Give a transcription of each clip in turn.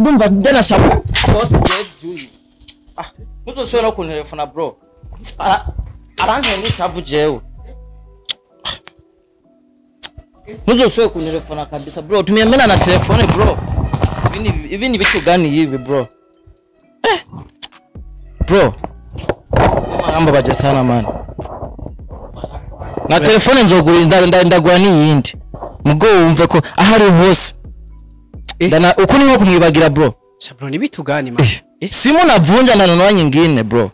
Ndumva ndanashaka bose jewe. Ah, ntuzosubire no kuntelefona, bro. Aranze n'ishavu jewe. Ntuzosubire kuntelefona kabisa, bro. Tumeamena na telefone, bro. Ibi ni vitu gani hivi, bro? Eh. Bro. Arambabaje sana, man. Na telefone nzogura, ndagura n'iyindi. Mugo wumve ko ahari hose. Eh. Ndana uko ni nko kumwibagira, bro. Sha bro, ni vitu gani, man? Eh. Simu navunja, nanunua nyingine, bro.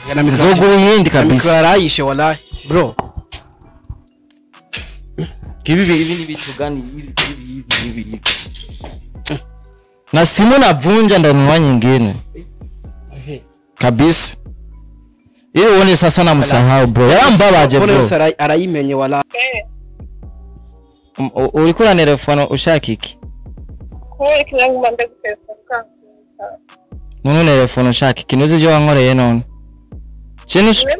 Yana mikro. Nzogura iyindi Mikro kabisa. yarayishe wallahi, bro. Ibi ni vitu gani hivi hivi hivi hivi hivi? Na simu navunja, ndanunua nyingine kabisa. Ili uone sasa namsahau, bro. Yarambabaje, Phone bro. yose arayimenye wallahi. Eh, Uriko urantelefona ushaka iki? Kubera ikintu ndagutelefona ukansubiza. None untelefona ushaka iki? Ntuzi ibyo wankoreye none? Je Ibisanzwe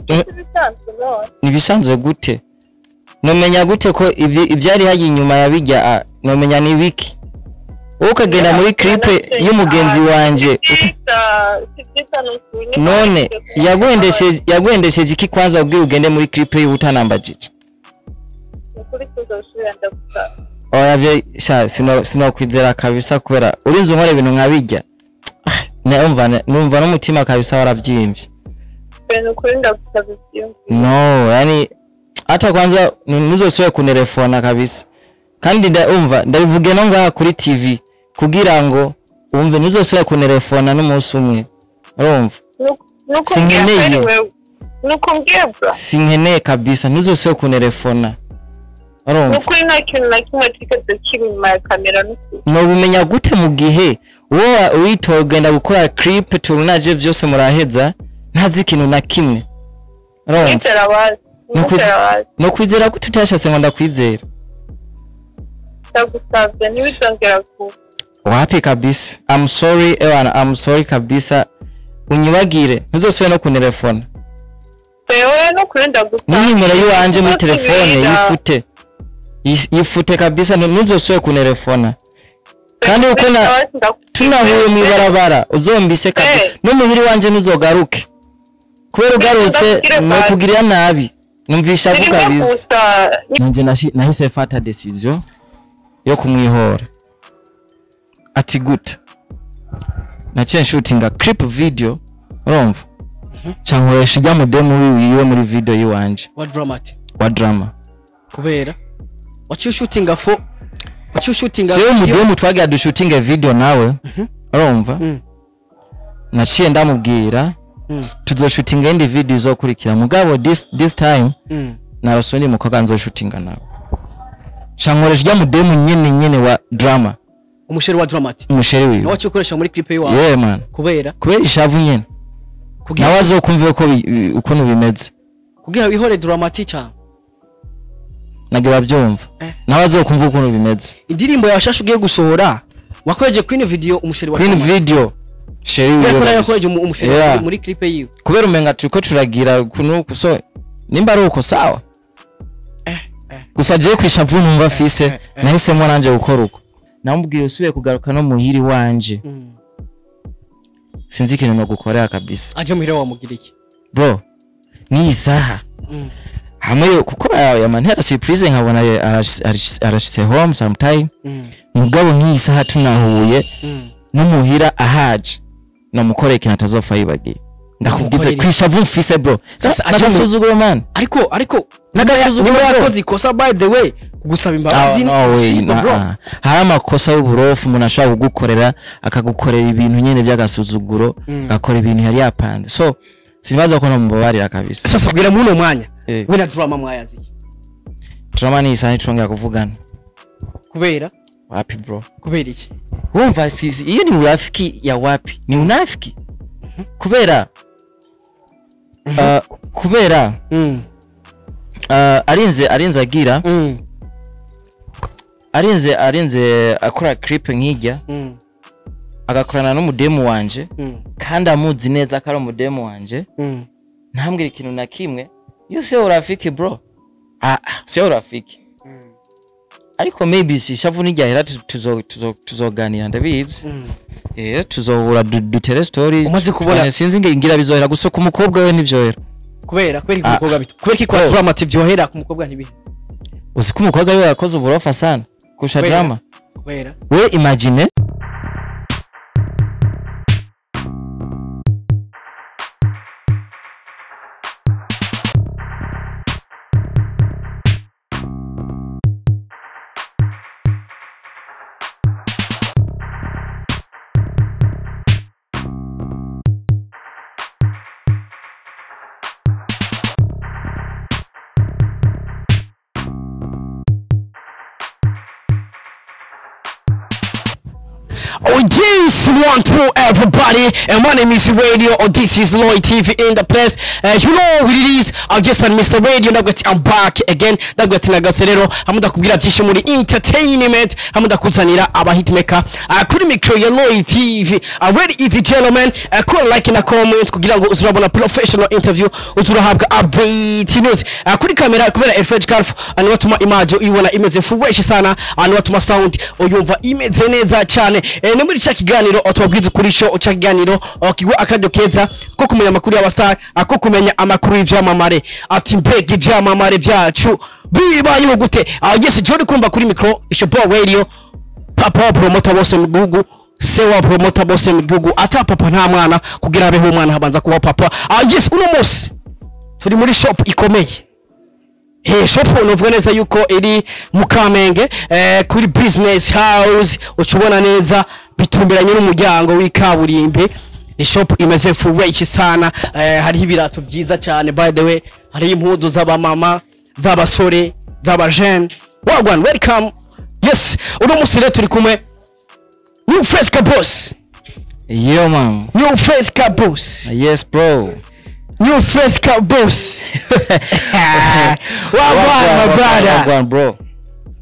none. Nibisanzwe gute? Nomenya gute ko ivyari hayi inyuma yabijya? Nomenya ni biki? Wowe ukagenda muri clip y'umugenzi wanje. Si byiza, ni ukuri. None yaguhendesheje iki kwanza ubwira ugende muri clip yiwe utanambajije? Ni ukuri tuzosubira, ndagusaba. Oya vyo sha, sino kwizera kabisa, kubera urinze unkora ibintu nkabijya. Numva n'umutima kabisa waravyimbye. Ni ukuri, ndagusaba ibyiyumviro. No, yani hata kwanza ntuzosubire kuntelefona kabisa. Kandi umva, ndabivuge no ngaha kuri TV kugira ngo umve, ntuzosubire kuntelefona n'umunsi umwe, urumva? Nuko Sinkeneye. mbwiye wewe, nuko mbwiye, bro. Sinkeneye kabisa, ntuzosubire kuntelefona, urumva? Nukuri nta kintu na kimwe kigeze kiba inyuma ya kamera, nukuri. Nobimenya gute mu gihe wowe witoye ugenda gukora clip, tournage vyose muraheza, ntazi ikintu na kimwe, urumva? Mwizera wazi. Mwizera wazi. No kwizera gute utashatse ngo ndakwizera? Ndagusabye, ntibizongera kuba. Wapi kabisa, I'm sorry ewana, I'm sorry kabisa, unyibagire, ntuzosubire no kuntelefona. Wewe, nukuri ndagusabye. N'inimero yiwanje muri telefone Ntuzosubira. yifute. Yifute kabisa, ntuzosubire kuntelefona. Kandi uko tunahuye mw'ibarabara uzombise kabisa. Eh. N'umubiri wanje ntuzogaruke, kubera ugarutse Ndakubwire nokugirira nabi, numvisha Ni avuga rimwe kabisa. gusa. Nanje nahise fata decision yo kumwihora. Ati gute? Naciye nshutinga clip video, urumva, cankoresha ijya mudemu wiwe muri video yiwanje. Wa Dramati? Wa Drama. Kubera waciye ushutinga fo, waciye ushutinga Jewe video? Mudemu twagira dushutinge video nawe, urumva, naciye ndamubwira tuzoshutinga indi video izokurikira, mugabo this time narose undi mukobwa nzoshutinga nawe, cankoresha ujya mudemu nyene nyene wa Drama. Umusheri wa Dramati? Umusheri Nawe wiwe. waciye ukoresha muri clip yiwawe? Yeah, man. Kubera? Kubera ishavu nyene. Kugira Nawe azokumva uko ukuntu bimeze. Kugira wihore Dramati cyane? Nage babyumva. Eh. Nawe azokumva ukuntu bimeze. Indirimbo yawe shasha ugiye gusohora, wakoreje Queen Video umusheri wa Queen Dramati? Video, sheri Kubera wiwe ko nawe kabisa. yakoreje umusheri Yeah. muri clip yiwe? Kubera umenga turiko turagira kuno, so nimba ari uko, sawa. Eh, eh. Gusa jewe kwishavu numva afise, eh. nahisemo nanje gukora uko. Namubwiye usubiye kugaruka no muhiri wanje, sinzi ikintu no gukorera kabisa. Aje muhira wamugira iki? Bro, n'iyi saha hamwe kuko yamantera surprise nkabona arashitse home sometime, mugabo nk'iyi saha tunahuye no muhira ahaje, namukoreye ikintu atazopfa yibagiye, ndakubwize. Umukorere. Kwishavu mfise, bro. Sasa aje N'agasuzuguro, man. Ariko N'agasuzuguro, niba bro. yakoze ikosa, by the way, kugusaba imbabazi Ah, no way, sibwo, bro. Hari amakosa y'uburofu umuntu ashobora kugukorera, akagukorera ibintu nyene by'agasuzuguro, agakora ibintu yari yapanze, so sinibaza ko namubabarira kabisa. Sasa kugira muri uno mwanya, Eh. we na Drama mwayazi iki? Drama ni isaha ntitwongera kuvugana. Kubera? Wapi, bro. Kubera iki? Wumva sisi iyo ni urafiki ya wapi? Ni unafiki kubera kubera arinze agira arinze akora clip nk'ijya, agakorana n'umudemu wanje, kandi amuzi neza ko ari umudemu wanje, ntambwira ikintu na kimwe. Iyo sio urafiki, bro. Ah, ah, sio urafiki. Ariko maybe si ishavu n'iryahera, tuzoganira, ndabizi. Tuzohura, dutere story. Umaze kubona- Sinzi ngira bizohera, gusa ku mukobwa we ntibyohera. Kubera iki? Ah. Umukobwa bito, kubera iki kwa Oh. Drama T byohera, ku mukobwa ntibihe? Uzi ko umukobwa we yakoze uburofa sana kurusha Kubera? Drama. Kubera? We imagine. Oh yes, one two everybody, and my name is Radio, or this is Lloyd TV in the place. You know what it is, I'm just on Mr. Radio, ndavuga ati I'm back again, ndavuga ati nagarutse rero, hamwe ndakubwira byinshi muri entertainment, hamwe ndakuzanira aba hitmaker kuri micro ya Lloyd TV. Ready easy gentlemen, kora like na comment kugira ngo uzurabona professional interview, uzurahabwa update news. Kuri kamera kubera Elfred Carf, niwe atuma image uyibona imeze fresh sana, niwe atuma sound uyumva imeze neza cyane. Ni muri cya kiganiro tubabwiza ukuri show, cya kiganiro kigwa akaryo keza ko kumenya amakuru y'abastar, ko kumenya amakuru y'ivyamamare, ati mbega ivyamamare byacu bibayeho gute? Yes, Jody kumva kuri micro Ishobo Radio, papa wa promoter bose mu gihugu, se wa promoter bose mu gihugu, ata papa nta mwana, kugira abeho umwana habanza kuba papa. Yes, uno munsi turi muri shop ikomeye. Shop novuga neza yuko iri mu Kamenge, kuri Business House, ucubona neza bitumberanye n'umuryango w'ikaburimbi. Ni shop imeze fresh sana, hariho ibirato byiza cyane, by the way hariho impuzu z'abamama, z'abasore, z'abajene. Wagwan, welcome. Yes, uno munsi rero turi kumwe New Fresh Boss. Yo man. New Fresh Boss. Yes bro. New Fresh Boss, wagwan my brother. Wagwan bro.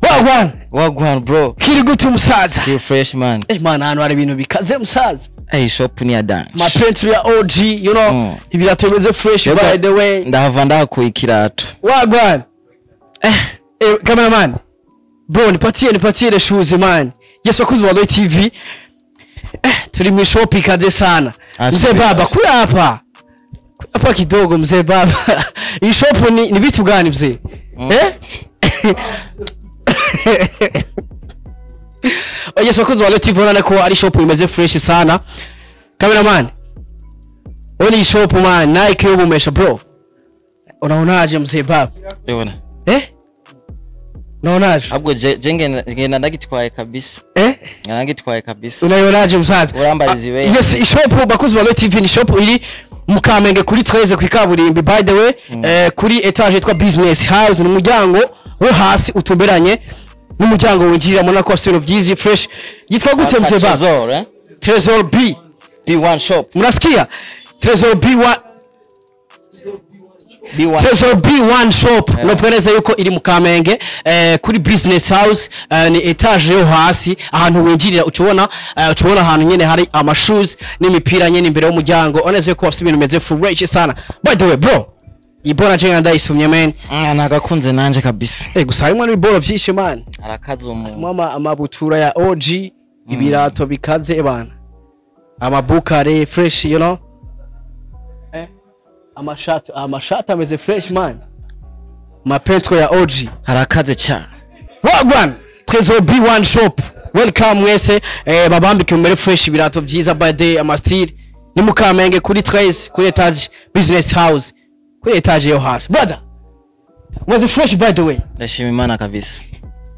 Wagwan. Wagwan bro. Kiri gute umusaza? Feel fresh man. Eh man, hano hari ibintu bikaze musaza. Hey, shop ni ya dance. Ma peinture ya OG, you know, ibirato bimeze fresh by the way. Ndahava ndahakuye ikirato. Wagwan. Eh, cameraman. Bro, nipatie les shoes man. Yes, wakuzi wa Lloyd TV. Turi mu shop ikaze sana. Mzee baba, kula hapa. Kula hapa kidogo mzee baba. Hii shop ni vitu gani mzee? Eh? Oh yes, wakuzi wa Lloyd TV, urabona ko ari shop imeze fresh sana. Cameraman. Oni shop man, Nike y'ubumesha bro. Unaonaje mzee baba? Ubona. Eh? Unaonaje? Ahubwo je ngenda ndagitwaye kabisa. Eh? Ndagitwaye kabisa. Unaionaje msaza? Urambariza iwe. Yes, ishop bakuzi ba Lloyd TV ni shop iri mu Kamenge kuri 13 ku ikaburimbi, by the way, kuri etage yitwa Business House, ni umuryango wo hasi utumberanye n'umuryango winjirira, mubona ko bafite ibintu byinshi fresh. Yitwa gute mzee baba? Trésor, eh? Trésor B. B1 shop. Mnasikia? Trésor B1. B1. Trésor B1 shop. Novuga neza yuko iri mu Kamenge, kuri Business House, ni etage yo hasi, ahantu winjirira ucubona ahantu nyene hari amashoes n'imipira nyene imbere y'umuryango. Oneze yuko bafite ibintu bimeze fresh sana. By the way bro, ibona je ndayisumye man. Nagakunze nanje kabisa. Gusa harimo n'ibiboro vyinshi man. Arakaze umuntu. Harimo amabutura ya OG, ibirato bikaze bana, amabukare fresh, you know, amashati ameze fresh man, mapentro ya OG. Arakaze cyane. Wagwan, Trésor B1 shop, welcome mwese, babambike mumere fresh, ibirato byiza by day, amastyle. Ni mu Kamenge kuri 13 kuri etage Business House, kuri etage yo hasi. Brother, was it fresh by the way? Ndashima Imana kabisa.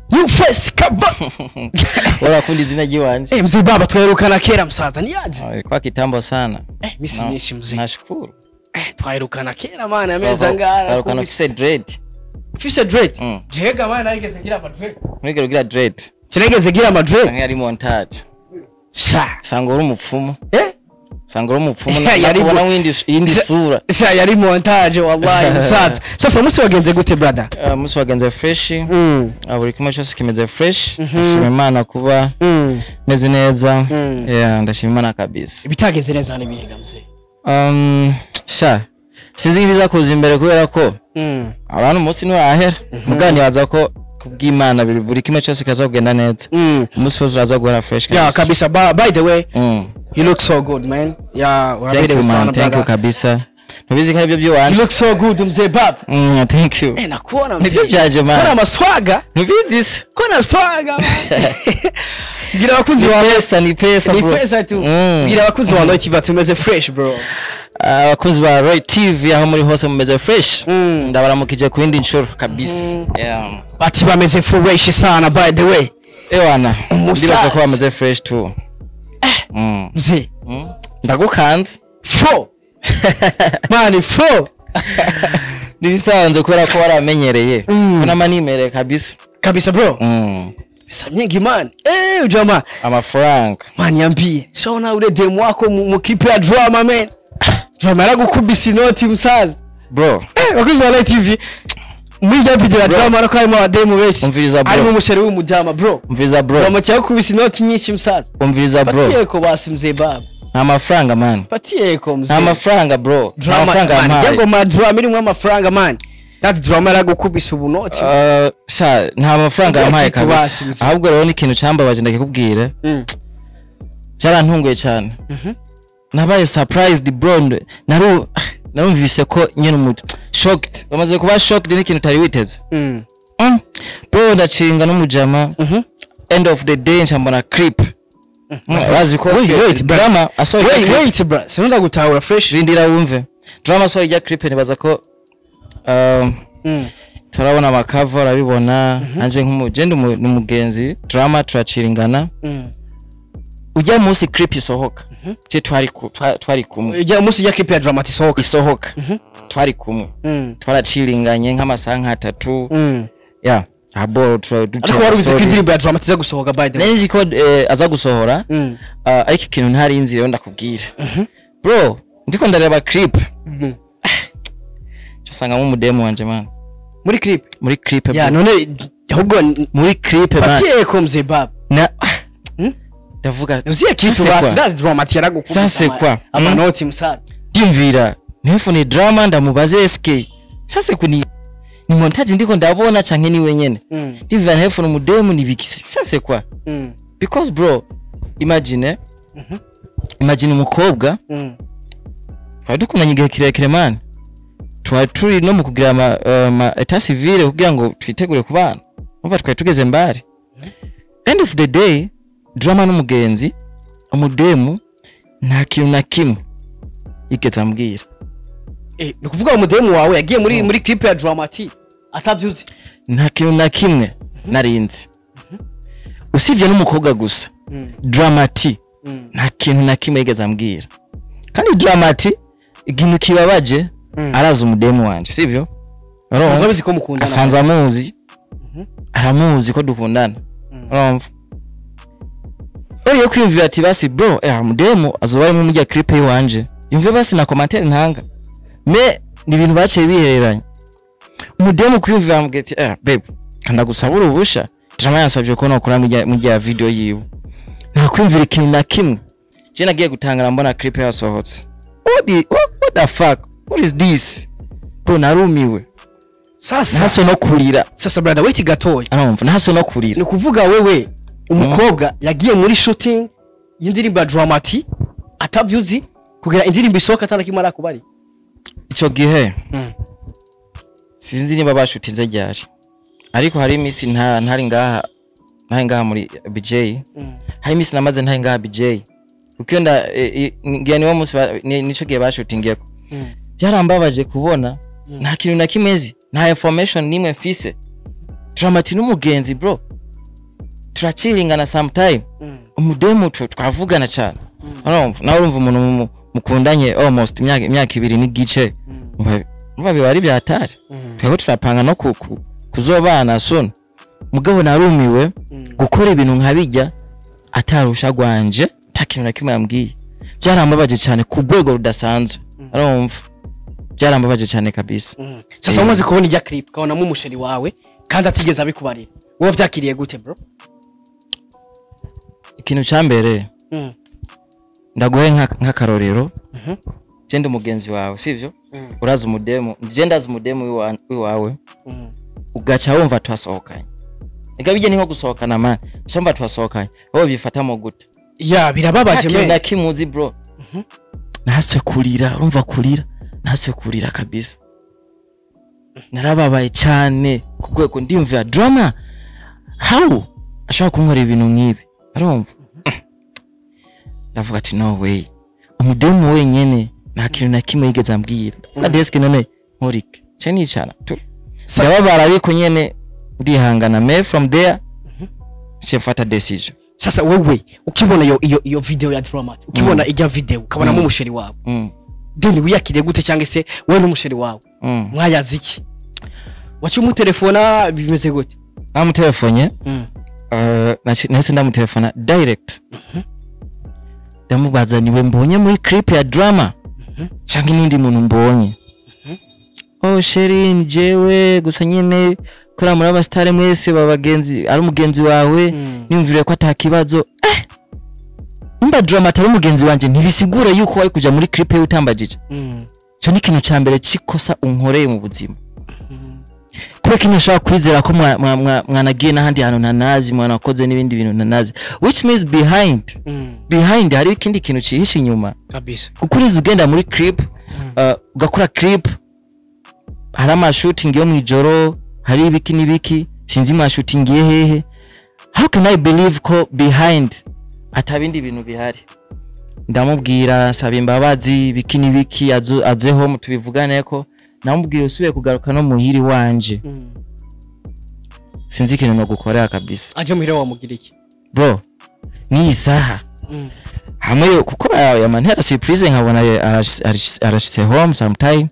You fresh kaba. Urakunda izina ry'iwanje. Mzee baba, twaherukana kera msaza, ni aje? Kwa kitambo sana. Misi myinshi mzee. Nashukuru. Twaherukana kera man, amezi angara. Twaherukana ufise dread. Ufise dread? Jega man, narigeze ngira ama dread. Mwigeze ugira dread? Sinigeze ngira ama dread. Canke yari montage. Sha. Sanga uri umupfumu. Eh? Sanga uri umupfumu nakubona yindi sura. Sha, yari montage wallahi musaza. Sasa umunsi wagenze gute brother? Umunsi wagenze fresh. Buri kimwe cyose kimeze fresh. Ndashima Imana kuba meze neza. Yeah, ndashima Imana kabisa. Ibitagenze neza ni bihe mzee? Sha. Sinzi ibiza kuza imbere kubera ko abantu umunsi ntiwahera. Mugani waza ko Kubw'Imana, buri kimwe cyose kaza kugenda neza. Umunsi wose uraza guhora fresh. Yeah, kabisa. By the way, you look so good, man. Yeah, Thank uraberewe you, sana, man, thank you. brother. Kabisa, ntubizi ko aribyo You by'iwanje. look so good, mzee bab. Thank you. Eh, nakuona, mzee. Nibyo byaje, man. Kona maswaga. Ntubizi se? Kona swaga, man. Bwira abakunzi Ni bawe. pesa, ni pesa, Ni bro. pesa tu. Bwira abakunzi ba Roy TV ati umeze fresh, bro. Abakunzi ba Roy TV, aho muri hose, mumeze fresh? Ndabaramukije ku yindi nshuro kabisa. Yeah. Bati bameze fresh sana, by the way. Ewana. Umusaza. Ndibaza ko bameze fresh tu. Mzee. Ndagukanze. Fo. Man, fo. Nibisanzwe kubera ko waramenyereye. Kuna nimereye kabisa. Kabisa, bro. Pesa nyingi, man. Eh, jamaa. Amafaranga. Man, niambie. Shaona ule demu wako mu clip ya Drama, man. Drama yaragukubise inoti, msaza. Bro. Eh, bakunzi ba Light TV. Muri rya video ya Drama ariko harimo abademu benshi. Umviriza, bro. Harimo umusheri w'umujama, bro. Umviriza, bro. Drama cyagukubise inoti nyinshi, msaza. Umviriza, bro. Patiye ko basi, mzee baba. Nta mafaranga, man. Patiye ko, mzee. Nta mafaranga, bro, nta Drama, mafaranga man, yampaye. yango ma drama irimo amafaranga, man. That drama yaragukubise ubunoti. Sha, nta mafaranga Mzee, yampaye kitu kabisa. basi, mzee. Ahubwo rero ni ikintu cyambabaje, ndakikubwira. Byarantunguye cyane. Nabaye surprised, bro. Narumvise ko nyine umuntu shocked, bamaze kuba shocked n'ikintu utari witeze. Bro, ndacinga n'umujama. End of the day nca mbona clip. Bazi ko Wait, wait, bro. Drama asohoye Wait, clip. wait, bro. Sinunda gutahura fresh. Rindira wumve. Drama asohoye ijya clip, nibaza ko turabona amakava, urabibona anje nk'umugende n'umugenzi Drama turaciringana. Ujya munsi clip isohoka, je twari kumwe. Ijya umunsi ijya clip ya Drama isohoka. Isohoka twari kumwe. Twaraciringanye nk'amasaha nk'atatu. Ya abo Ariko wari uzi ko indirimbo ya Drama iza gusohoka, by the way? Nari nzi ko aza gusohora. Ariko ikintu ntari nzi rero ndakubwira, bro, ndiko ndareba clip, nsangamo umudemu wanje, man. Muri clip? Muri clip, Ya bro. none ahubwo Muri clip, man. Patiye ko, mzee baba. Na ndavuga Uziye kitu Ça, c'est basi quoi? that's Drama yaragukubise. Ça, c'est quoi? Amanoti, msaza. Ndimvira ntefone Drama, ndamubaze SK sase ko ni montage ndiko ndabona canke ni wenyene. Ndimvira ntefone umudemu ni biki, ça c'est quoi? Because bro, imagine, imagine umukobwa twari dukundanye igihe kirekire, man, twari turi no mu kugira ama état civil kugira ngo twitegure kubana, umva twari tugeze mbari. End of the day, Drama n'umugenzi, umudemu nta kintu na kimwe yigeze ambwira. Eh, ni kuvuga umudemu wawe yagiye muri clip ya Drama T atabyuzi? Nta kintu na kimwe narinzi, usibye n'umukobwa gusa. Drama T nta kintu na kimwe yigeze ambwira. Kandi Drama T, ikintu kibabaje, arazi umudemu wanje, sivyo? Urumva? Asanzwe abizi ko mukundana. Asanzwe amuzi, aramuzi ko dukundana. Urumva rero kwiyumvira ati basi bro, umudemu azoba arimo mujya clip yiwanje, yumve basi na commentaire ntanga. Me ni ibintu baciye bihereranya. Umudemu kwiyumvira amubwira ati: "Eh babe, kanda gusaba uruhusha, Drama yansabye ko nokora mujya video yiwe." Nta kwiyumvira ikintu na kimwe. Je nagiye gutangara mbona clip yasohotse. What the fuck, what is this, bro? Narumiwe. Sasa Ntaso no kurira. Sasa brother, wait gatoya. Arumva ntaso no kurira. Ni ukuvuga wewe umukobwa yagiye muri shooting y'indirimbo ya Drama T atabyuzi, kugira indirimbo isohoka atanakimwe arakubari? Ico gihe sinzi niba bashutinze ryari, ariko hari iminsi nta ntari ngaha, ntari ngaha muri BJ. Hari iminsi namaze ntari ngaha BJ, kuko iyo nda ngira niwo munsi nico gihe bashutingiyeko. Byarambabaje kubona nta kintu na kimwe nzi, nta information nimwe mfise. Drama T n'umugenzi, bro, turaciringana sometime. Umudemu twavugana cyane, urumva nawe, urumva umuntu mukundanye almost imyaka 2 n'igice, umva biba ari byatari. Twebwe turapanga no kuzobana soon. Mugabo narumiwe gukora ibintu nkabijya atarusha rwanje, nta kintu na kimwe yambwiye. Byarambabaje cyane ku rwego rudasanzwe, urumva byarambabaje cyane kabisa. Sasa umaze kubona ijya clip ukabonamo umusheri wawe kandi atigeze abikubarira, wowe vyakiriye gute, bro? Ikintu cya mbere, ndaguhe nk'akarorero. Je ndi umugenzi wawe, sivyo? Urazi umudemu, je ndazi umudemu w'iwawe, ugaca wumva twasohokanye. Ega bijye ni nko gusohokana, man. Shamba twasohokanye, wowe bifatamo gute? Ya, birababaje. Nta kintu Me na kimuzi, bro. Nahaswe kurira, urumva kurira, nahaswe kurira kabisa. Narababaye cyane ku rwego ndiyumvira Drama how ashobora kunkorera ibintu nk'ibi. Arumva ndavuga ati: "No way, umudemu wenyene nta kintu na kimwe yigeze ambwira." Ndavuga desk none nkorike ce nicara ndababara, ariko nyene ndihangana. Me from there nce mfata decision. Sasa wewe ukibona iyo video ya Drama, ukibona ijya video ukabonamo umusheri wawe, then wiyakiriye gute? Cyangwa se wowe n'umusheri wawe mwayaze iki? Waciye umutelefona, bimeze gute? Namutelefone. Nahise ndamutelefona direct, ndamubaza: "Niwe mbonye muri clip ya Drama cyangwa n'undi muntu mbonye?" "Oh chéri, ni jewe gusa nyene kubera muri abasitari mwese babagenzi, ari umugenzi wawe, niyumvire ko atakibazo." Nimba Drama atari umugenzi wanje, ntibisigure yuko wari kuja muri clip ye utambajije. Ico ni ikintu ca mbere c'ikosa unkoreye mu buzima, kubera ko ntashobora kwizera ko mwanagiye n'ahandi hantu ntanazi, mwanakoze n'ibindi bintu ntanazi, which means behind hari ikindi kintu cihishe inyuma. Kuko uriza ugenda muri clip, ugakora clip, hari amashooting yo mw'ijoro, hari ibiki n'ibiki, sinzi mwashootingiye hehe. How can I believe ko behind atabindi bintu bihari? Ndamubwira, saba imbabazi, ibiki n'ibiki, aze home tubivugane. Ko namubwiye: "Usubiye kugaruka no muhiri wanje, sinzi ikintu no gukorera kabisa." Aje muhira wamugira iki? Bro, n'iyi saha hamwe kuko yamantera surprise nkabona arashitse home sometime.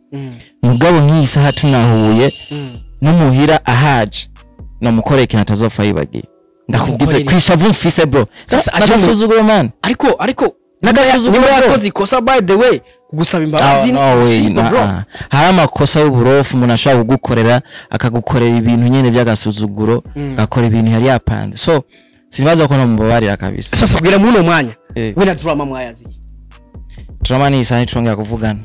Mugabo nk'iyi saha tunahuye no muhira ahaje, namukoreye ikintu atazopfa yibagiye, ndakubwize. Umukorere. Kwishavu mfise, bro. Sasa aje N'agasuzuguro, man. Ariko N'agasuzuguro, niba bro. yakoze ikosa, by the way, kugusaba imbabazi Ah, no way, simple, bro. nah. Hari amakosa y'uburofu umuntu ashobora kugukorera, akagukorera ibintu nyene by'agasuzuguro, agakora ibintu yari yapanze, so sinibaza ko namubabarira kabisa. Sasa kugira muri uno mwanya, we na Drama mwayazi iki? Drama ni isaha ntitwongera kuvugana.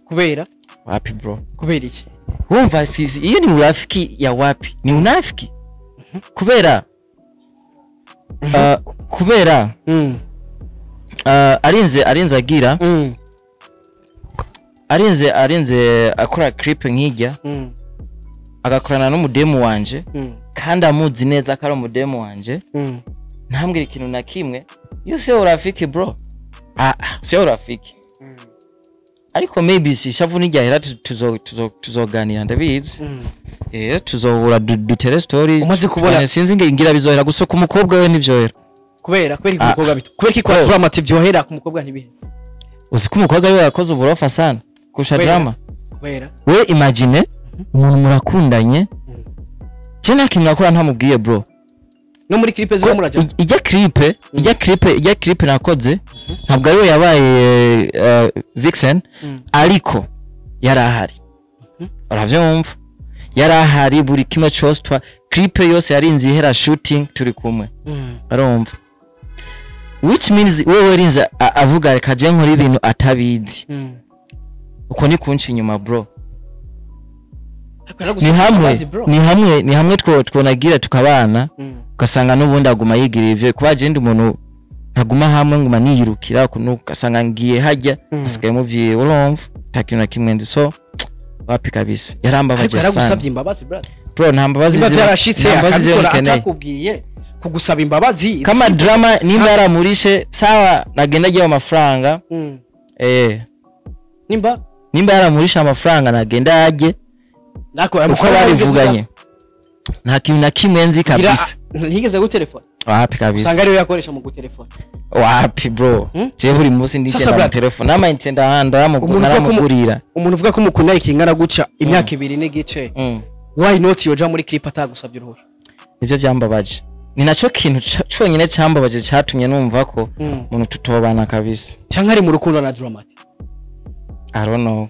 Kubera? Wapi, bro. Kubera iki? Wumva sisi iyo ni urafiki ya wapi? Ni unafiki kubera kubera arinze agira arinze akora clip nk'ijya, agakorana n'umudemu wanje, kandi amuzi neza ko ari umudemu wanje, ntambwire ikintu na kimwe. Iyo sio urafiki, bro. Ah, ah, sio urafiki. Ariko maybe si ishavu nijyahera tuzoganira, ndabizi. Tuzohura dutere story. Umaze kubona- Sinzi ngira bizohera gusa ku mukobwa we ntibyohera. Kubera iki? Ah. Umukobwa bito kubera iki kwa Bro. Drama ati byohera, ku mukobwa ntibihe? Uzi ko umukobwa we yakoze uburofa sana kurusha Kubera? Drama. Kubera? We imagine umuntu murakundanye, je nta kintu nakora ntamubwiye, bro. No muri clip zo muraja? Ijya clip nakoze ntabwo ariwe yabaye vixen, ariko yari ahari, uravyumva? Yari ahari buri kimwe cose, twa clip yose yarinze ihera shooting turi kumwe, urumva? Which means wewe yarinze avuga reka je nkora ibintu atabizi. Uko ni kunca inyuma, bro. Ariko yaragusabye Ni hamwe imbabazi, bro. Ni hamwe twonagira tukabana, ugasanga n'ubundi aguma yigira ivyo. Kuba je ndi umuntu ntaguma hamwe, nguma niyirukira kuno, ugasanga ngiye hajya, asigaye muvyiwe, urumva nta kintu na kimwe nzi. So wapi kabisa, Ariko yarambabaje sana. yaragusabye imbabazi, brother. Bro, nta mbabazi Niba byarashitse nta mbabazi ziba akabikora nkeneye. atakubwiye, kugusaba imbabazi Kama Drama nimba yaramurishe, sawa, nagenda agiye amafaranga. Nimba Nimba yaramurishe amafaranga, nagenda yajye Nako uko babivuganye. Nta kintu na kimwe nzi kabisa. Ntigeze gutelefona? Wapi kabisa. Usanga ariyo yakoresha mu gutelefona. Wapi, bro. Je buri munsi Sasa, ndigenda mu brother, telefone n'amayinite umuntu uvuga ko ndaramugurira. Umuntu uvuga ko mukunda ikingana guca imyaka 2 n'igice, why not yoja muri clip atagusabye uruhusha? Nivyo vyambabaje, ni naco kintu conyene cambabaje catumye numva ko umuntu tutobana kabisa. Cyangwa ari mu rukundo na Dramati? I don't know.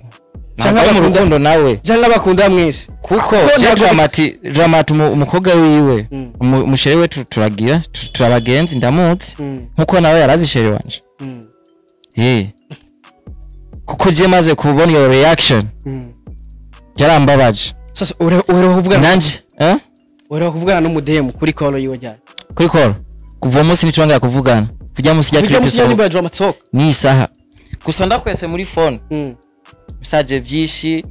Canke Ntabwo ari mu rukundo nawe. Cyangwa bakunda mwese? Kuko Ko je Dramati umukobwa wiwe, umusheri we, turagira turabagenzi, ndamuzi nkuko nawe yarazi chéri wanje. Kuko je maze kubona iyo reaction, byarambabaje. Sasa uheruka kuvugana Nanje, eh? Wari kuvugana n'umudemu kuri call yiwe ryari? Kuri call kuva uwo munsi ntitwongera kuvugana, kujya munsi ya Bijya clip musi ya isohoka. Nimba ya Drama Talk. Ni isaha gusa ndakwese muri phone, message vyinshi,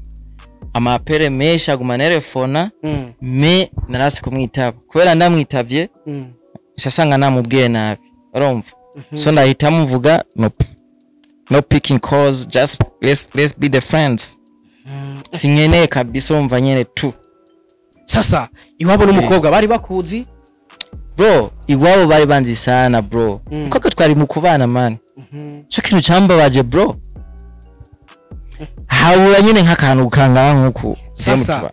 ama appels menshi, aguma nerefona, me narasi kumwitaba kubera ndamwitavye nshasanga namubwiye nabi, urumva? So ndahita muvuga no, no picking calls, just let's be the friends, sinkeneye kabisa, urumva nyene tu. Sasa iwabo n'umukobwa bari bakuzi? Bro, iwabo bari banzi sana, bro, koko twari mu kubana, man. Ico kintu cambabaje, bro, habura nyene nk'akantu kangana nk'uku. Sasa,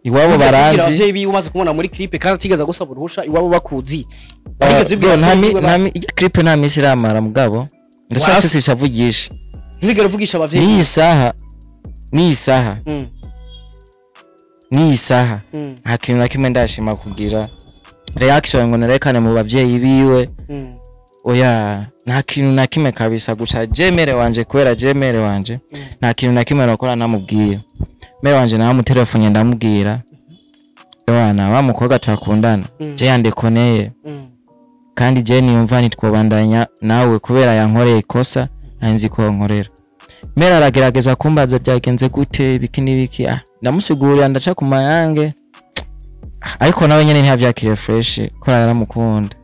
iwabo baranzi. Abavyeyi biwe umaze kumubona muri clip kandi atigeze agusaba uruhusha, iwabo bakuzi, barigeze Bro, bibwira nta abavyeyi biwe? clip nta misi iramara, mugabo ndashaka ishavu ryinshi. Ntibigere uvugisha abavyeyi? N'iyi saha, n'iyi saha, n'iyi saha, nta kintu na kimwe ndashima kugira reaction ngo nerekane mu bavyeyi biwe. Oya, nta kintu na kimwe kabisa. Gusa je mère wanje, kubera je mère wanje nta kintu na kimwe nakora namubwiye. Mère wanje namutelefone, ndamubwira: "Ewana, wa mukobwa twakundana, je yandekoneye, kandi je niyumva ntitwobandanya nawe kubera yankoreye ikosa nzi ko nkorera." Mère aragerageza kumbaza byagenze gute, ibiki n'ibiki. Ah, ndamusigurira, ndaca ku mayange, ariko nawe nyene ntiyavyakiriye fresh ko yaramukunda,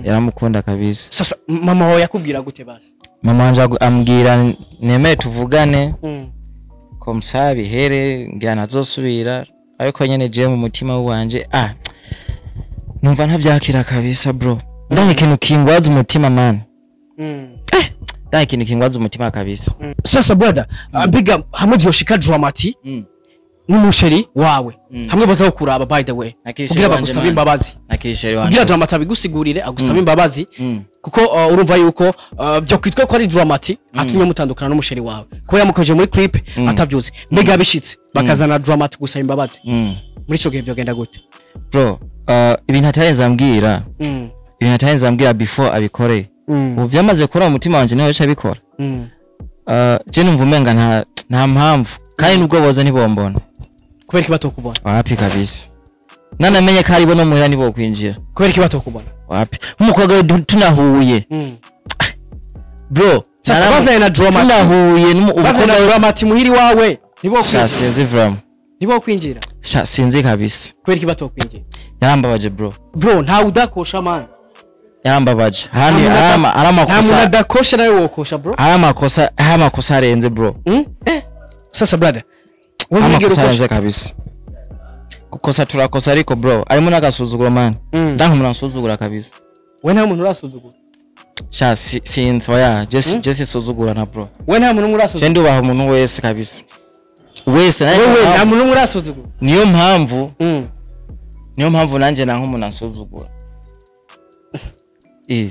yaramukunda kabisa. Sasa mama wawe yakubwira gute basi? Mama wanje ambwira nemere tuvugane, comme ça bihere, ngira ntazosubira. Ariko nyene je mu mutima wanje, ah, numva ntavyakira kabisa, bro. Ndahe ikintu kingwaza umutima, man. Ndahe ikintu kingwaza umutima kabisa. Sasa brother, mbega hamwe vyoshika Dramati n'umusheri wawe, hamwe baza kuraba, by the way, Nakiri kugira chéri wanje, bagusaba man. imbabazi, Nakiri chéri wanje. kugira Dramati abigusigurire, agusaba imbabazi, kuko urumva yuko byo kwitwa ko ari Dramati atumye mutandukana n'umusheri wawe, kuba yamukojeje muri clip atavyuzi. Mbega bishitse bakazana Dramati gusaba imbabazi, muri ico gihe byogenda gute? Bro, ibintu atarenze ambwira, ibintu atarenze ambwira before abikore, ubu byamaze kubura mu mutima wanje, niho bica abikora. Je numva umenga nta mpamvu, kandi nubwo boza ntibombona. Kubera iki batokubona? Wapi kabisa, nanamenye ko aribo no muhira ntibokwinjira. Kubera iki batokubona? Wapi, nk'umukobwa we tunahuye, bro, Sasa bazanye na Dramati, tunahuye bazanye umukobwa na we Dramati muhiri wawe, sha ntibokwinjira? Sinzi vraiment. Ntibokwinjira? Sha, sinzi kabisa. Kubera iki batokwinjira? Yarambabaje, bro. Bro, ntawe udakosha, man. Yarambabaje handi. Ari Nta muntu amakosa adakosha, nawe wokosha, bro. Ari amakosa arenze, bro. Mm? Sasa brother, wowe Ari wigera amakosa ukosha? arenze kabisa. Gukosa turakosa, ariko bro, arimo n'agasuzuguro, man. Ndanka umuntu ansuzugura kabisa. We nta muntu urasuzugura? Sha, sinzi, oya, je sisuzugura na, bro. We nta muntu Je urasuzugura? ndubaha umuntu wese kabisa, wese. Wewe nta muntu urasuzugura? Niyo mpamvu, niyo mpamvu nanjye nanka umuntu ansuzugura. Eh.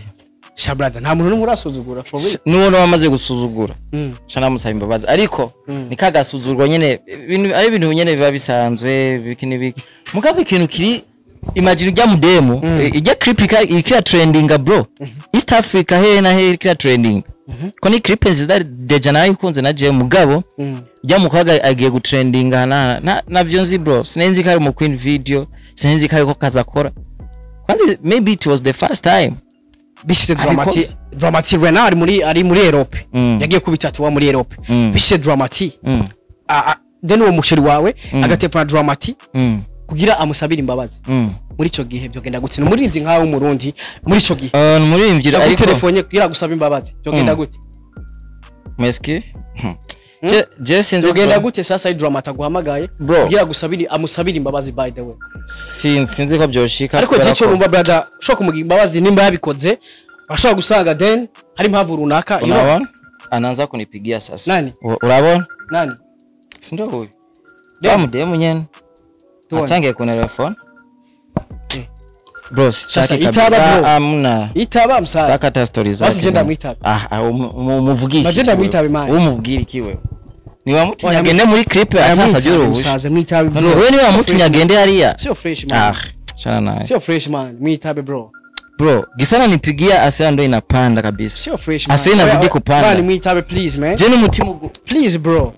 Sha brother, nta muntu n'umwe urasuzugura, for real? N'uwo wamaze gusuzugura, sha namusaba imbabazi, ariko ni kagasuzugurwa nyene, ibintu ari ibintu nyene biba bisanzwe, biki n'ibiki. Mugabo ikintu kiri, imagine ujya mudemu, ijya clip ikira trendinga, bro, East Africa he na he ikira trending, ko ni clip nziza déjà, nayo ikunze na je. Mugabo ujya mukobwa agiye gutrendinga na navyo nzi, bro. Sinenzi ko ari mu queen video, sinenzi ko ariko kazakora kwanza. Maybe it was the first time. Bishyize Abikoze. Dramati, Dramati Rena ari muri Europe, yagiye kubitatuwa muri Europe. Bishyize Dramati, then uwo musheri wawe agatepfana Dramati kugira amusabire imbabazi, muri ico gihe byogenda gute? Ni umuririmbyi nkawe w'Umurundi, muri ico gihe Umuririmbyi ariko yagutelefone kugira agusaba imbabazi, byogenda gute? Meski je sinzi, Byogenda bro. gute sasa ari Dramati aguhamagaye Bro. kugira agusabire, amusabire imbabazi, by the way? Sinzi ko byoshika Ariko kubera je cyo numva, brother, ushobora kumugira imbabazi nimba yabikoze, ashobora gusanga then hari impamvu runaka. Unaona anaanza kunipigia sasa. Nani? Urabona? Nani? Si ndio huyu? Demu. Wa mudemu nyene. Tuone. Atangiye kuntelefone. Eh. Bro, Sasa sitaki itaba, kabisa. bro. Amna. Itaba, msaza. Sitaki hata stories Basi zake. je ndamwitaba. Ah, umuvugishe. Naje ndamwitaba, imana. Umubwira iki wewe? Ni wamutumye Oya, agende muri clip atasabye uruhusha. Musaza, mwitabe, bro. None wewe ni wamutumye agende hariya? Sio fresh, man. Ah, chana naye. Sio fresh, man, mwitabe, bro. Bro, Gisana nipigia, asira ndo inapanda kabisa. Sio fresh, man. Asira inazidi Oya, kupanda. man, mwitabe, please, man. Je n'umutima Please, bro,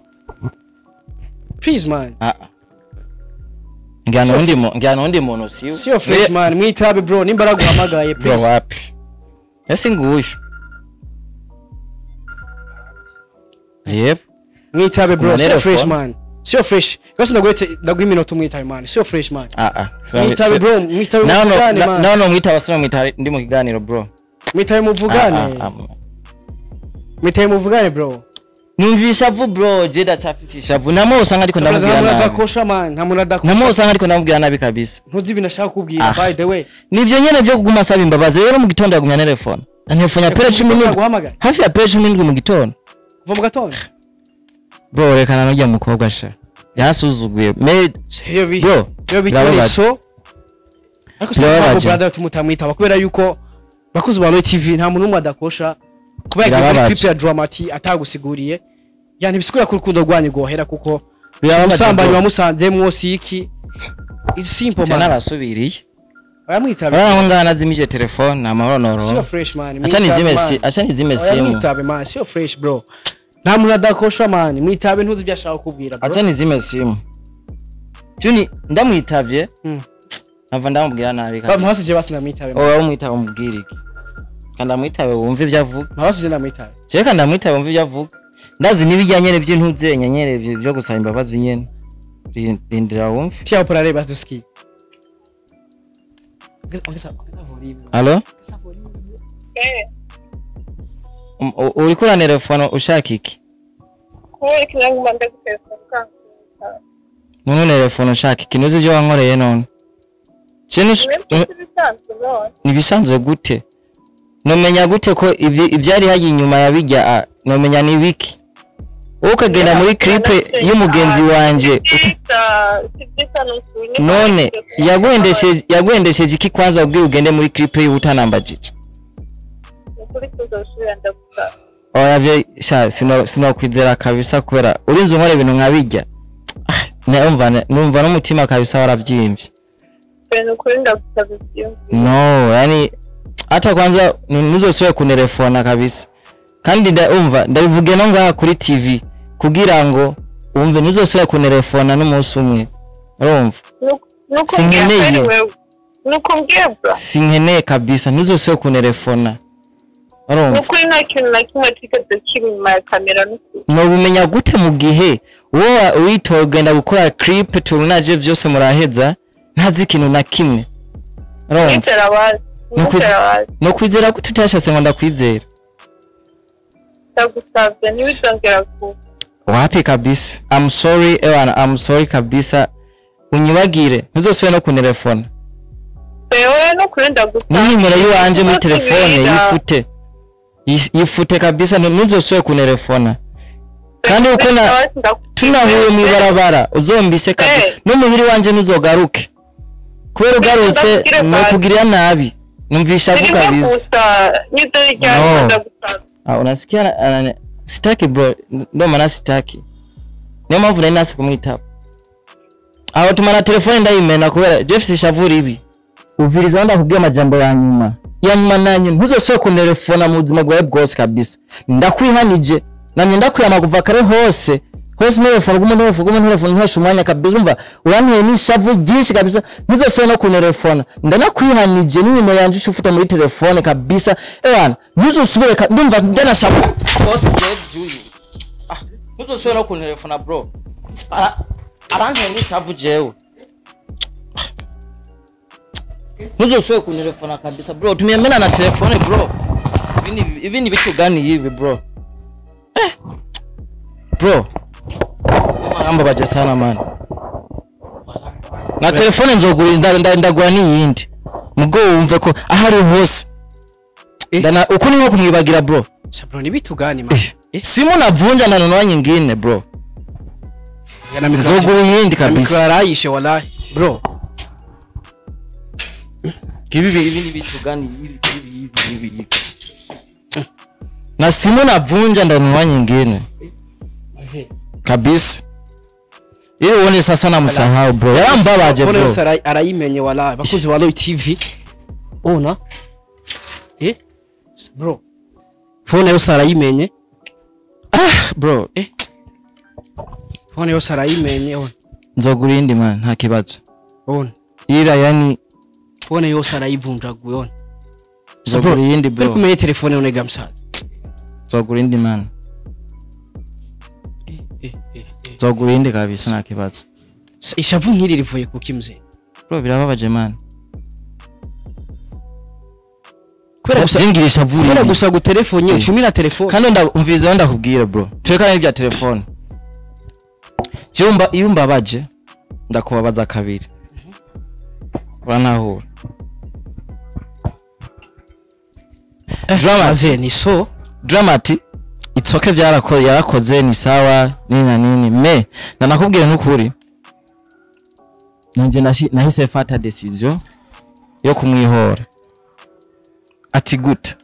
please, man. Ah. Ah. Ngira nundi muntu si Sio fresh man, mwitabe bro, nimba araguhamagaye bro please. Wapi ese nguyu? Yep. Mwitabe bro, sio Umunelefone. fresh man. Sio fresh. Rwose ndaguhetse, ndaguha iminota umwitabe man. Sio fresh man. Ah ah. Mwitabe bro, mwitabe No no. muvugane man. No no, mwitaba sino mwitaba ndi mu kiganiro bro. Mwitabe muvugane. Ah, ah, ah. Mwitabe muvugane bro. Numvisha vu bro, je ndacafise ishavu namo usanga ariko ndamubwira Nta muntu nabi. adakosha man, nta muntu adakosha. Namo usanga ariko ndamubwira nabi kabisa. Ntuzi ibintu ashaka kukubwira Ah. by the way. Nivyo nyene vyo kuguma asaba imbabazi. Rero mu gitondo yagumya telefone antelefone ya pere 17. Guhamagara. Hafi ya pere 17 mu gitondo. Kuva mu gatondo. Bro, rekana n'urya mukobwa sha, yasuzuguye me. Iyo bi Bro, iyo bitore birababaje. so. Ariko si Birababaje. ntabwo brother tumutamwitaba kubera yuko bakuzi ba Roy TV nta muntu n'umwe adakosha. Kuba yagiye muri Birababaje. clip ya Dramati atagusiguriye. Yani ntibisigura ko urukundo rwanyu rwohera kuko Birababaje, umusambanyi bro. wamusanzemwo si iki. It's simple man. Narasubiriye. Oya mwitabe. Urabona ngaha nazimije telefone, amahoro Sio noro. fresh man. Acha Mwitabe, nizime man. si acha nizime Oya simu. mwitabe man, sio fresh bro. Nta muntu adakosha man, mwitabe ntuzi ibyo ashaka kukubwira bro. Acha nizime simu. Juni ndamwitavye. Nava ndamubwira nabi kabisa. Bamuhasije basi namwitabe man. Oya, umwitaba umubwire iki? Kandi amwitabe wumve ibyo avuga. Mpabasize namwitabe. Reka ndamwitabe wumve ibyo avuga. Ndazi n'ibijya nyene by'intuzenya nyene byo gusaba imbabazi nyene. Rindira wumve. Tia hapo rareba tusikie. Ongeza ongeza ongeza volume. Allo? Ongeza volume. Eh, Uriko uranerefona ushaka iki? Kubera iki naguma ndagutelefona ukanga? None unerefona ushaka iki? Ntuzi ibyo wankoreye none? Je Mwebwe ibisanzwe none. Nibisanzwe gute? Nomenya gute ko ibyari hajya inyuma ya bijya nomenya ni biki? Wowe ukagenda muri clip y'umugenzi wanje Si byiza ni ukuri. None yaguhendesheje iki kwanza ubwira ugende muri clip y'ubutanambajije? Ni ukuri tuzosubira, ndagusaba. Oya byo sha, sinokwizera kabisa kubera urinze unkora ibintu nkabijya. Numva numva n'umutima kabisa warabyimbye. Ni ukuri ndagusaba ibyiyumviro. No, yani hata kwanza ntuzosubire kunterefona kabisa. Kandi umva ndabivuge no ngaha kuri TV kugira ngo wumve, ntuzosubire kunterefona n'umunsi umwe, urumva? Nuko Sinkeneye. mbwiye wewe, nuko mbwiye bro. Sinkeneye kabisa, ntuzosubire kunterefona, urumva? Ni ukuri nta kintu na kimwe kigeze kiri inyuma ya kamera n'ukuri. Nobimenya gute mu gihe wowe witoye ugenda gukora clip turunaje byose muraheza ntazi ikintu na kimwe, urumva? Mwizera abazi. Mwizera abazi. No kwizera gute utashase ngo ndakwizera? Ndagusabye ntibizongera kuba. Wapi kabisa, I'm sorry ewana, I'm sorry kabisa, unyibagire, ntuzosubire no kunterefona. Wewe n'ukuri ndagusabye. N'inimero y'iwanje muri telefone Ntuzosubira. yifute. Yifute kabisa, ntuzosubire kunterefona. Kandi uko tunahuye mw'ibarabara uzombise kabisa. Eh. N'umubiri wanje ntuzogaruke kubera ugarutse Ndakubwira basi. nokugirira nabi, numvisha Ni avuga rimwe kabisa. gusa nibyo ryari. No. Ndagusabye. Ah, unasikia sitaki bro, ndo maana sitaki, niyo mpamvu nari nasi kumwitaba aho tumana telefone ndayimena kubera Jeff sishavura ibi. Uviriza ndakubwiye amajambo ya nyuma ya nyuma nanyu, ntuzosubire kunterefona mu buzima bwawe bwose kabisa. Ndakwihanije namye ndakwiyama kuva kare hose hose, unterefona guma unterefona guma unterefona, ntesha umwanya kabisa. Umva, uranteye n'ishavu ryinshi kabisa, ntuzosubire no kunterefona. Ndanakwihanije, n'imimo yanje uca ufuta muri telefone kabisa. Ewana, ntuzosubire ndumva ndanashavu hose jewe. Ah, ntuzosubire no kunterefona bro. Aranteye n'ishavu jewe. Ntuzosubire kunterefona kabisa bro, tumiyamena na telefone bro. Ibi ni vitu gani hivi bro? Bro, arambabaje sana man. Na telefone nzogura ndagura n'iyindi mugo wumve ko ahari hose. Ndana uko ni nko kumwibagira bro. Sha bro, ni vitu gani man? Simu navunja na nunua nyingine bro. Na mikro. Nzogura iyindi Na mikro kabisa. yarayishe wallahi bro. Ibi ni vitu gani hivi hivi hivi hivi? Na simu navunja ndanunua nyingine kabisa ili uone sasa namsahau bro, yarambabaje Phone bro. yose arayimenye wallahi bakuzi ba Roy TV. Ona bro, phone yose arayimenye. Ah bro. Phone yose arayimenye ona. Nzogura iyindi man, nta kibazo. Ona. Ila yani Phone yose arayivunjaguye, ona. Zogura iyindi, bro. Bro. Kumenye telefone unega msaza. Zogura iyindi, man. Zogura iyindi kabisa, nta kibazo. Ishavu nk'iri rivuye kuki, mzee? Bro, birababaje, man. Kubera gusa Jingira ishavu kubera ribi. gusa gutelefone ucumira telefone. Kandi umviriza, ndakubwira, bro, turekane n'ibya telefone. Jewe iyo umbabaje ndakubabaza kabiri, uranahura. Drama. Mzee, ni so. Dramati, it's okay, byarako yarakoze, ni sawa, nini na nini, me nanakubwira n'ukuri nanje nahise fata decision yo kumwihora. Ati gute?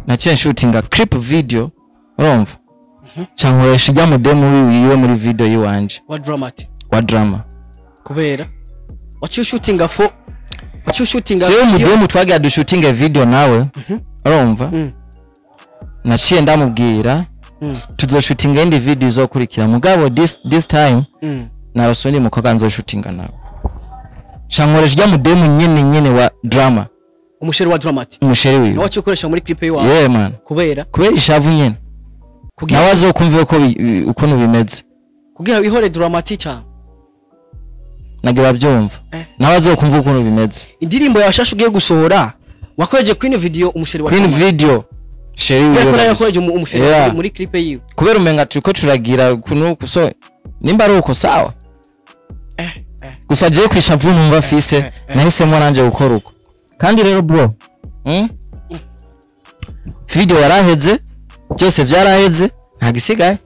Naciye shootinga clip video, urumva, cankoresha ijya mudemu wiwe muri video yiwanje. Wa Dramati? Wa Drama. Kubera waciye shootinga fo, waciye shootinga Jewe mudemu twagira dushutinge video nawe, urumva, naciye ndamubwira tuzoshutinga indi video izokurikira, mugabo this time narose undi mukobwa nzoshutinga nawe, cankoresha ujya mudemu nyene nyene wa Drama. Umusheri wa Dramati? Umusheri nawe wiwe. Waciye ukoresha muri clip yiwawe? Yeah, man. Kubera? Kubera ishavu nyene. Kugira Nawe azokumva uko ukuntu bimeze. Kugira wihore Dramati cyane. Nage babyumva. Nawe azokumva ukuntu bimeze. Indirimbo yawe shasha ugiye gusohora wakoreje Queen Video umusheri wa Queen Dramati. Video, sheri Kubera wiwe ko nawe kabisa. yakoreje umusheri muri clip yiwe. Kubera umenga turiko turagira kunuku, so nimba ari uko, sawa. Gusa jewe kwishavu numva afise, nahisemo nanje gukora uko. Kandi rero, bro, Video yaraheze, byose byaraheze, nta gisigaye,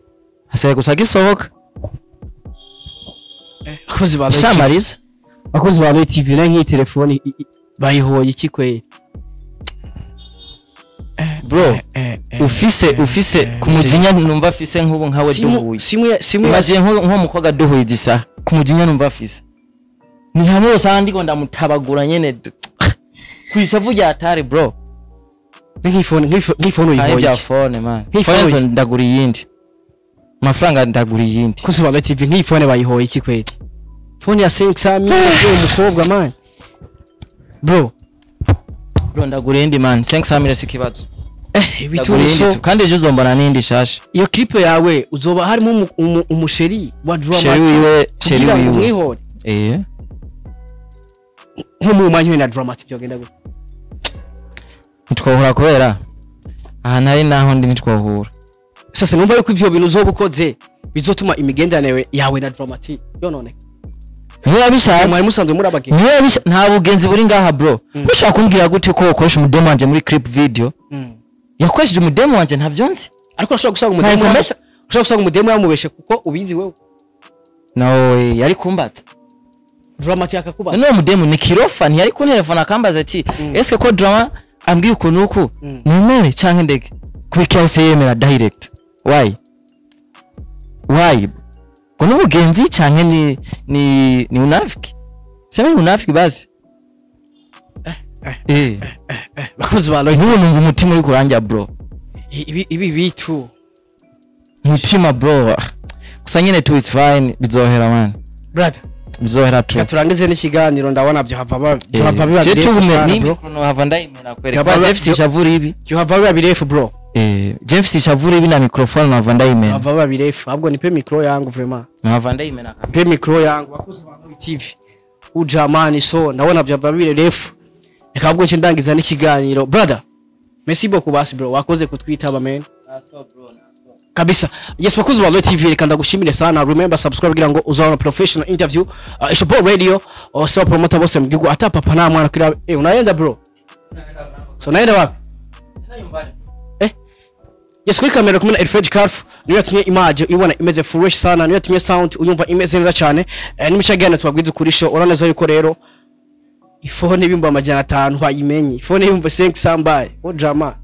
hasigaye gusa gisohoka. Abakozi ba Royal TV. Shamariza. Abakozi ba Royal TV, nayo nk'iyi telefone bayihoye iki kweri? Bro, ufise ku mujinya numva afise nk'ubu nkawe duhuye, simu ya imagine nko mukobwa duhuye izisaha, ku mujinya numva afise ni hamwe usanga ndiko ndamutabagura nyene kwishavu rya atari, bro. Nk'ifone Ari uyihoye bya iki? phone, man. Nk'ifone. Phone nzo ndagura iyindi, amafaranga ndagura iyindi. Abakozi ba Royal TV, nk'iyi phone bayihoye iki kweri? Phone ya 500 mille umukobwa, man, bro. Bro, ndagura iyindi, man, 500 mille si ikibazo. Ndagura iyindi Ibiturisho tu. Kandi ejo uzombona n'indi shasha. Iyo clip yawe uzoba harimo umusheri wa Sheri Dramati wiwe, sheri kugira ngo wiwe. umwihore? Eh. Nko mu mwanya we na Dramati byogenda gute? Ntitwohura kubera aha nari naho ndi, ntitwohura. Sasa numva yuko ivyo bintu uzoba ukoze bizotuma imigenderanire yawe na Dramati yonone. Niyo yabishatse. Mwari musanzwe muri abagenzi? Niyo nta bugenzi buri ngaha, bro. Ushobora kumbwira gute ko ukoresha umudemu wanje muri clip video? Yakoresheje umudemu wanje, ntavyo nzi. Ariko urashobora gusanga Nta umudemu information. ushobora gusanga umudemu yamubeshe kuko ubizi wewe. Nawe yari kumbata. Dramati akakubaza. None uwo mudemu ni kirofa, ntiyari kuntelefona akambaza ati eske ko Drama ambwiye ukuntu uku, nemere canke ndeke? Kubera yahise yemera direct. Why? Ngo n'ubugenzi canke ni unafiki? Sema ni unafiki basi. Eh. Bakozi ba Royal. Nk'ubu numva umutima uri kuranja, bro. Ibi bitu. Umutima, bro. Gusa nyene tu, it's fine, bizohera, man. Brother, Bizohera tu. reka turangize n'ikiganiro, ndabona byo hava biba Je birefu tuvume sana, ni bro. micro hava ndayimena kwere. Yaba Kwa Jeff ishavu ribi. Byo hava biba birefu, bro. Eh, Jeff ishavu ribi na microphone hava ndayimena. Hava biba birefu, ahubwo nipe micro yangu, vraiment. Hava ndayimena kabisa. Nipe micro yangu. Bakozi ba Royal TV, ujamani, so ndabona byo hava birefu, reka ahubwo nce ndangiza n'ikiganiro. Brother, merci beaucoup basi, bro, wakoze kutwitaba, man, kabisa. Yes, bakozi ba Royal TV, reka ndagushimire sana. Remember subscribe kugira ngo uzabona professional interview. It's your boy Radio so promoter bose mu gihugu, ata papa na mwana kuri. Unaenda, bro? So unaenda wapi? Yes, kuri kamera kumwe na Elfred Carf, niyo yatumye image ibona imeze fresh sana, niyo yatumye sound uyumva imeze neza cyane. N'imicagana tubabwiza ukurisho uraneza yuko rero ifone 500,000 wayimenye, ifone y'ibihumbi 500 mbaye o jama,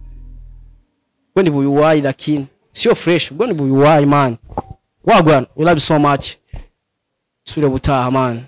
ubwo ni buyuwayi, lakini sio fresh, ubwo ni buyuwayi, man. Wagwan, we love you so much. Subire butaha, man.